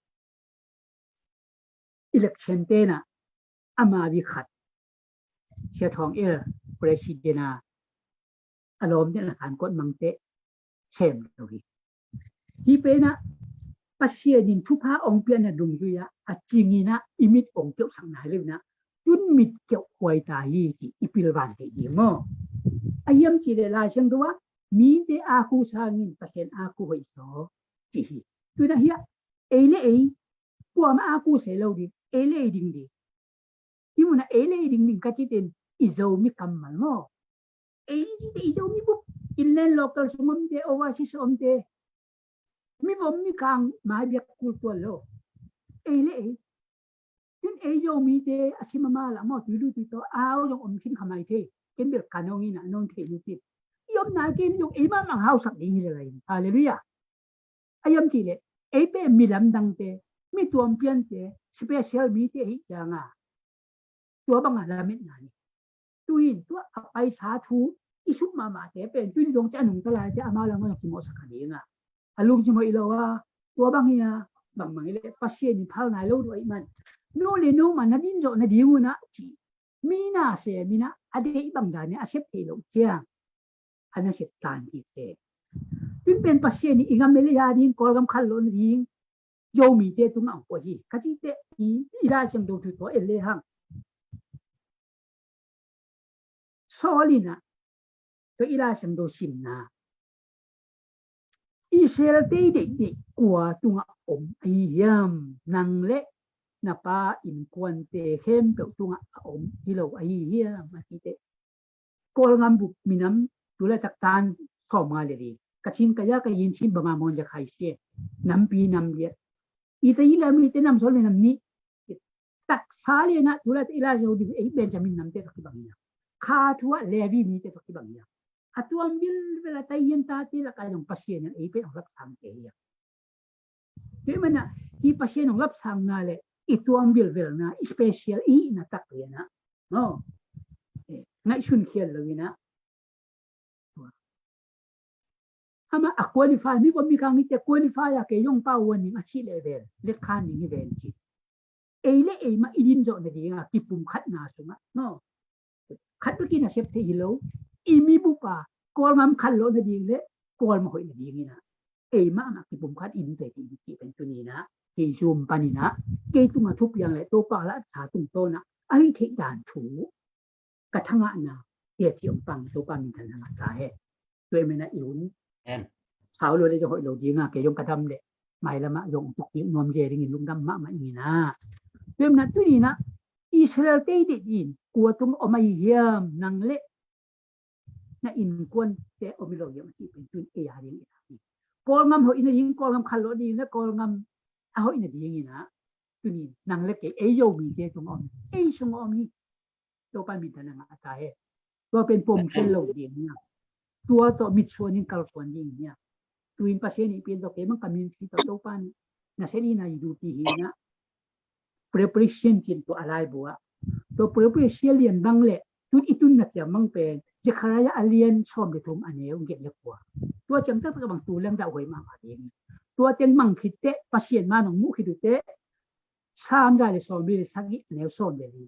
election tenah ama vi khat Sia Thawng El president a a lawm tenah khan kot mangte sem lo hi. Hi penah Pasian in thupha ong piahna dungzui ah a cinginah i mit ong keuhsak nai lo inah tun mit keuh huai ta hi ci i pilvan theih ding maw? A hiam ci le Lai Siangtho ah mite a ku sangin Pasian a ku hoih saw ci hi. Tuinah hiah ei le ei kuama a ku se lo ding, ei le ei ding ding. Hi munah ei le ei ding ding ka citen i Zomi kammal maw? Ei cite i Zomi bup inland local sung omte, overseas omte, mi vom mi kang mai biak kul tual lo. Ei le ei. Tin ei Zomite a sim a ma lah maw tui lu tui taw au zong om khin kha mai thei. Ken bel ka nong ina nong thei lu tin. I om nai ken zong ei ma mang hausak ding hi le lai. Halleluiah. A yam cih leh ei pen mi lamdangte, mi tuampiante, special mite ahi cianga tua banga lametna ni. Tuin tua a paisa thu i suk mahmahte pen tuin dong ci a nungta laite amau lam a kimawhsak kha dinga a lungsim hoih lo a tua bang hi a bangbang hi leh Pasian in phal nai lo duh ahih man nu le nu man na din zawh nading unah ci mi na sem inah a deih bang dan a sep thei loh ciang a na sep tan kik te. Tun pen Pasian in i gam le a ding Kawlgam khat lo nading Zomite tungah ang pua hi. Ka cite i, i Lai Siangtho thu tua en le hang Saul inah tua i Lai Siangtho simna Israel tei deihdeih kua tungah om ahi hiam? Nang le na pa innkuante khempeuh tungah a om hi lo ahi hiam? A cite Kawlngam bup minam tulaitak tan sawmnga le li Kachin kaya ka yin chin bama mon ja khai sie nampi nam liat i ta i la mi te nam sol le nam ni taksa le na tulaitak i la zo di ei Benjamin nam te tak bang ya kha thua Levi mi te tak bang ya a tuam vil vel a ta yin ta ti la ka jong Pasian ei pe ong lak sang te ya Tua mana hi Pasian ong lapsangna le i tuam vilvelna i special i hihna tak liana no ngaihsun khial lo ina ama a qualify mi bom mi kang ite qualify a kei zong pau wan ning a chih le vel let khan ning hi ven chi ei le ei ma i din zawh nadinga kipum khatna sungah no khat bekin a sep thei hi lo i mi bupa Kawlngam khat lawh nading le Kawlmah hoih nading ina ei mahmah kipum khat in te ti ti pen tunina kei zum panina kei tunga thupiang le Topa la sa tungtawna ahi theih dan thu ka thangahna tia ti ong pang Topa min thangah ta he. Tua mena i hun Amen. Sau lo le zong hoih lo dinga kei zong ka dam le mai lama zong tuk kik nuam je dingin lungdam mahmah ingina. Tua mena tunina Israel tei dei din kua tung om ahi hiam nang le na innkuante om i lo hiam a cih pen tun ei a ding i ta hi. Kawlngam hoih na ding Kawlngam khat lawh ding le Kawlngam a hoih na ding ina tunin nang le kei ei Zomite tung om ei sung om hi. Topa min thangah ta he. Tua pen pom khel lo ding nia tua tawh mitsuan in kalsuan ding nia tuin Pasian i pian tawh kei mang community tawh Topa na sen ina i du ti hi na preparation cin tua a laibu ah tua preparation lian bang le tun i tunna tiang mang pen Zechariah a lian sawm le thum a neu nget le kua tua ciang taktak bang tu leng dah huai mahmah ding tua teng mang khit teh Pasian ma nong muh khit uh teh Sam za le sawm li le sagih a neu sawm le li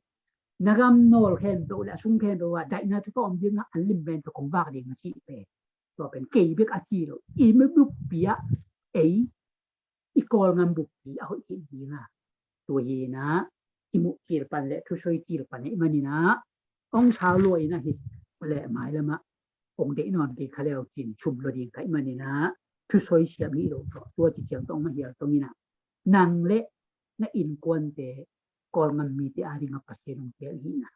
na gam nawl khempeuh le a sung khempeuh ah daihna thu ka om ding ah an lim ven ka kong vak ding a cih pen tua pen kei bek a ci lo i mi buppi ah ei i Kawlngam buppi a hoih theih ding a tua hi na kimuh cil pan le thusoi cil pan ahih manin ah, hong sau lua in ah hi leh mailam ah hong deih nawn kei kha leu cin sum lua ding ka hih manin ah, thusoi siam hi lo tawh, tua ci ciang tawh hong mah hial tong in ah, nang le na innkuante Kawlgam mite ading a Pasian hong tel hi na.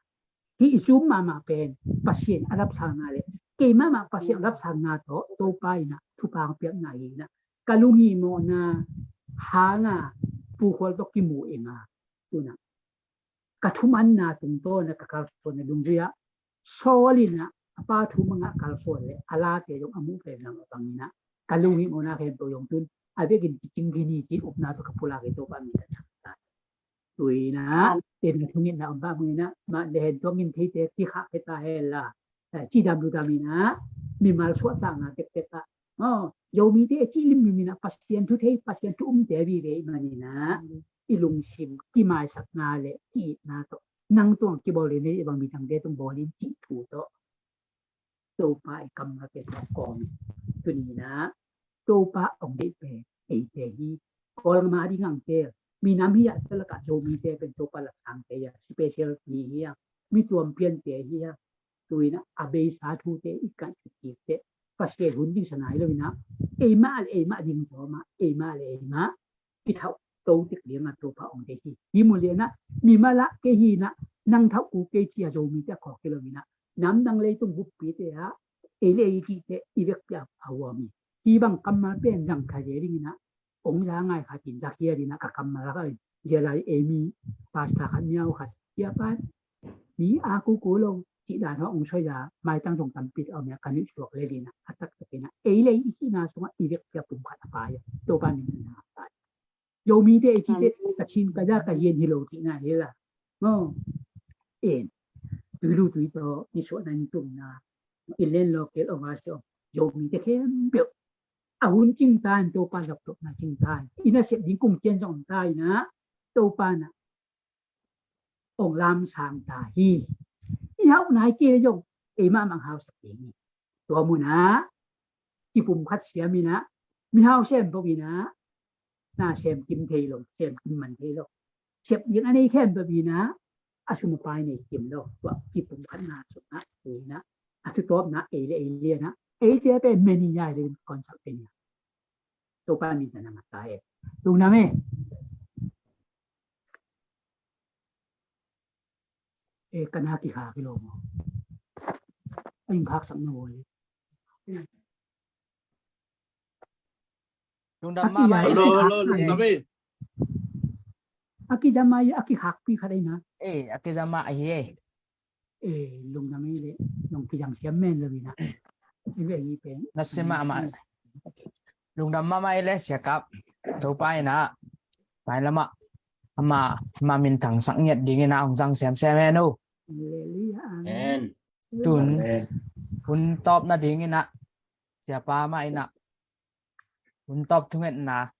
Hih i zum mahmah pen Pasian a lapsangna le kei mahmah Pasian a lapsangna tawh Topa in ah thupha hong piakna hi na. Ka lunghihmawhna hang a pukhual tawh kimu ing a, tu in ah ka thumanna tungtawn a ka kalsuanna dungzui ah Saul in ah a pa thu mangah kalsuan le a late zong a muh pen lam a bang in ah ka lunghihmawhna khempeuh zong tun a vekin kicing khin hi ci-in upna tawh ka pulak hi. Topa min thang ta. Tu in ah, amen, ina thungetna om pah mu in ah, mah le hen tuang in theite kikhah khia ta hen la, eh, cidam ludam in ah, mimal suahtakna tektek ah, oh, Zomite a cih limlim in ah Pasian thu thei, Pasian thu umte vive ahih manin ah, i lungsim kimaisakna le ki-itna tawh, nang tuang kibawl in, i bang midangte tung bawl in cih thu tawh Topa i kammal pen hong kawm hi. Tuni in ah Topa hong deih pen eite hi. Kawlgam ading hong tel, minam hi a, tua lakah Zomite pen Topa lapsangte hi a, special mi hi a, mi tuam piante hi a. Tu in ah a beisa thute i kaih kik teh Pasian hun ding sa nai lo in ah, eimah le eimah ding tawm ah, eimah le eimah kithauh to tek ding a Topa hong deih hi. Hi mu lian ah, mimal ah kei hi in ah, nang thauh kul kei ci a Zomite a khawk hi lo in ah, namdang leitung buppite ah ei le ei cihte i vekpi a huam hi. Hi bang kammal pen zang kha zel ding in ah, hong za ngai khat in za khia ding in ah ka kammal ah ka zia lai ei mi pastor khat miau khat, Siapa, mi a kuku lo cih dan hong soi a, maitang zong tampi a om a, ka nuih suak le ding in ah, a taktak in ah ei le ei i cihna sungah i vekpi a pumkhat a pai a, Topa min thang ta. Zomite i cihte, amen, ka Chin ka za ka hian hi lo cihna hi la. Maw, en, tui lu tui taw, nisuahna, nitumna, inland local, overseas, Zomite khempeuh a hun cing ta in, Topa laptohna cing ta in, i nasep ding kung cian zong om ta in ah, Topa in ah hong lamsang ta hi. I hauh nai kei le zong ei mahmah hausak ding hi. Tua mun ah kipumkhat siam in ah, mihau sem peuh in ah, na sem kim thei lo, sem kim man thei lo. Sep ding a nei khempeuh in ah, a sum a pai nei kim lo. Tua kipumkhatna sungah tu in ah, a thutawpna ei le ei lian ah, eite pen meni yai le konsal pen in ah, Topa min thang ta e. Lungdam e. E, ka na kikhak hi lo maw? A inn khaksak na bawi. Lungdam mahmah e. Hello, hello, lungdam e. A kizam a, a kikhakpi khat ahi na. E, a kizam a ahi e. E, lungdam e le, long kizang siam men lo ina. Nasem mahmah. Lungdam mahmah e le, Sia Kap. Topa in ah mailam ah ama, ama minthang sak ngiat dingin ah hong zang semsem hen o. Halleluiah. Amen. Tun, amen, hun tawp nadingin ah, Siapa mah in ah hun tawp thungetna,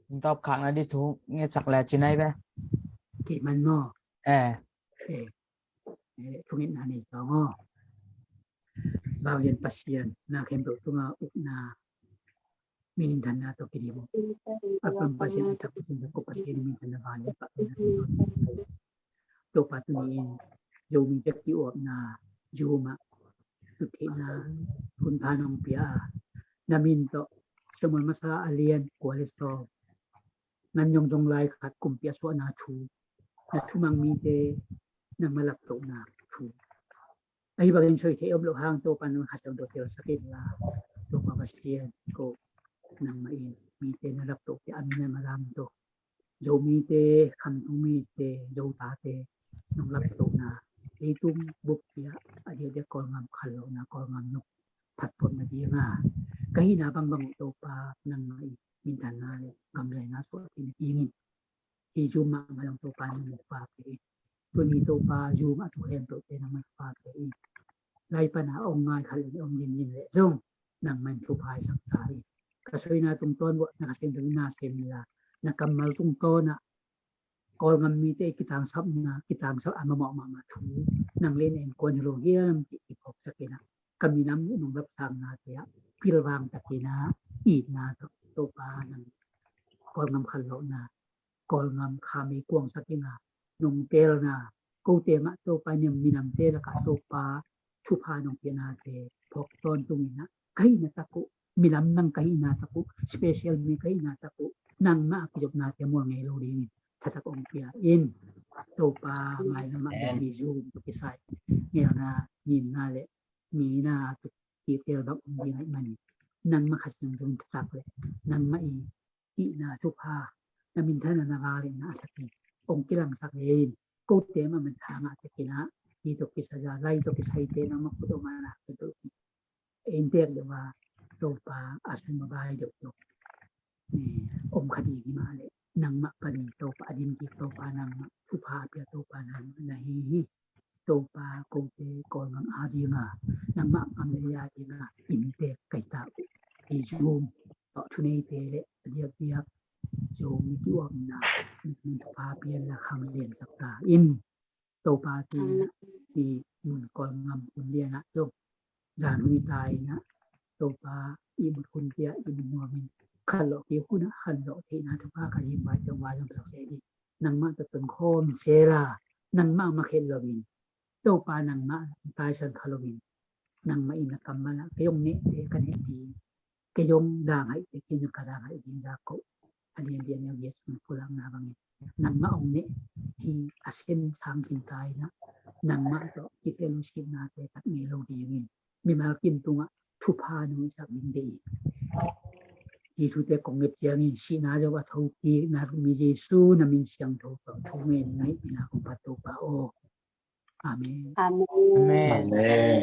hun tawp khakna ding thu ngetsak le ci nai ve. Kei man maw? Eh. Eh, eh, thungetna nei tawng aw. Vau lian Pasian, na khempeuh tunga ukna, minthanna tawh kidim. A pan Pasian, a sak Pasian, a kop Pasian, minthanna vang lian Pasian. Topa tuni in Zomi te ki-uapna Zoom ah thuttheihna hun pha nong pia a, na min tawh Samuel masa a lian kua le sawm, ngan zong zong lai khat kumpi a suahna thu, na thumang mite nangmah laptohna thu. Ahi bangin soi thei om loh hang Topa nang Kha Siangtho telsak in la, Topa Pasian ko nangmah in mite na laptohte a min a malam to. Zomite, khamtung mite, Zotate nong laptohna, leitung buppi ah, a diakdiak Kawlgam khanlohna, Kawlgam nung phatpawtna ding a ka hihna bangbang uh Topa nangmah in minthanna le gamzaina suah theihna dingin, hi Zoom mahmah zong Topa nangmah in pha pia in. Tuni Topa Zoom a thu khempeuhte nangmah in pha pia in. Lai pana ong ngai khat le ong ginzin le zong nangmah in thupha sak ta in. Ka soina tungtawn uah na Kha Siangtho na sem in la, na kammal tungtawn ah Kawlgam mite kitangsapna, kitangsap a mamawh mahmah thu nang le na innkuan hi lo hiam cih kiphawksak in ah, ka minam uh nong lapsangna te ah pilvang takin ah itna tawh Topa nang Kawlgam khanlohna, Kawlgam kha meikuangsak in ah, nong telna, kote mah Topa niam minamte lakah Topa thupha nong pianate phawk tawntung inah ka hihna tak uh, milam nang ka hihna tak uh, special mi ka hihna tak uh, nangmah a kizopnate mual ngei lo dingin thatak ong pia in. Topa mai namah bia hi Zoom kisai ngelna ninna le mina tu kitel bak ong ding ai mani nangmah khat sing dong thatak le nangmah i hihna thupha na minthanna na vale na a thakin ong kilangsak le in. Kote mah man thangah tekinah hi to kisaza lai to kisaite nangmah kut ong ana kut ong intek deuh a Topa a sum a bai deuh deuh om kha ding hi mah le nangmah panin Topa a din kik Topa nangmah thupha a pia Topa nangmah na hi hi. Topa kote Kawlgam a dinga nangmah kam le a dinga inntek kai ta uh hi Zoom tawh thuneite le a diakdiak Zoom mi kiuamna min thupha pian la khang lian sak ta in. Topa ti hi mun Kawlgam kun lianah zong zan hun i ta inah Topa i mut hun tia i mut nuamin khanlawh ki hunah khanlawh theihna thupha ka zin vai tong vai zong sak se ding. Nangmah tawh tun khawm sela nangmah makhet loin Topa nangmah taisan kha loin nangmah in na kammal ah kei ong nehte ka neh ding, kei ong danghaihte kei ong ka danghaih ding za koh a lianlian neu Jesu na pulakna bangin nangmah ong neh hi a sen sang khin ta inah nangmah tawh ki fellowshipnate tak ngei lo dingin mimal kim tungah thupha nong isak ding deih hi thute kong nget ciangin sihna zo a thokik na mi Jesu na min siangtho tawh thu ngen ngaih ina kong phat Topa aw. Amen. Amen. Amen.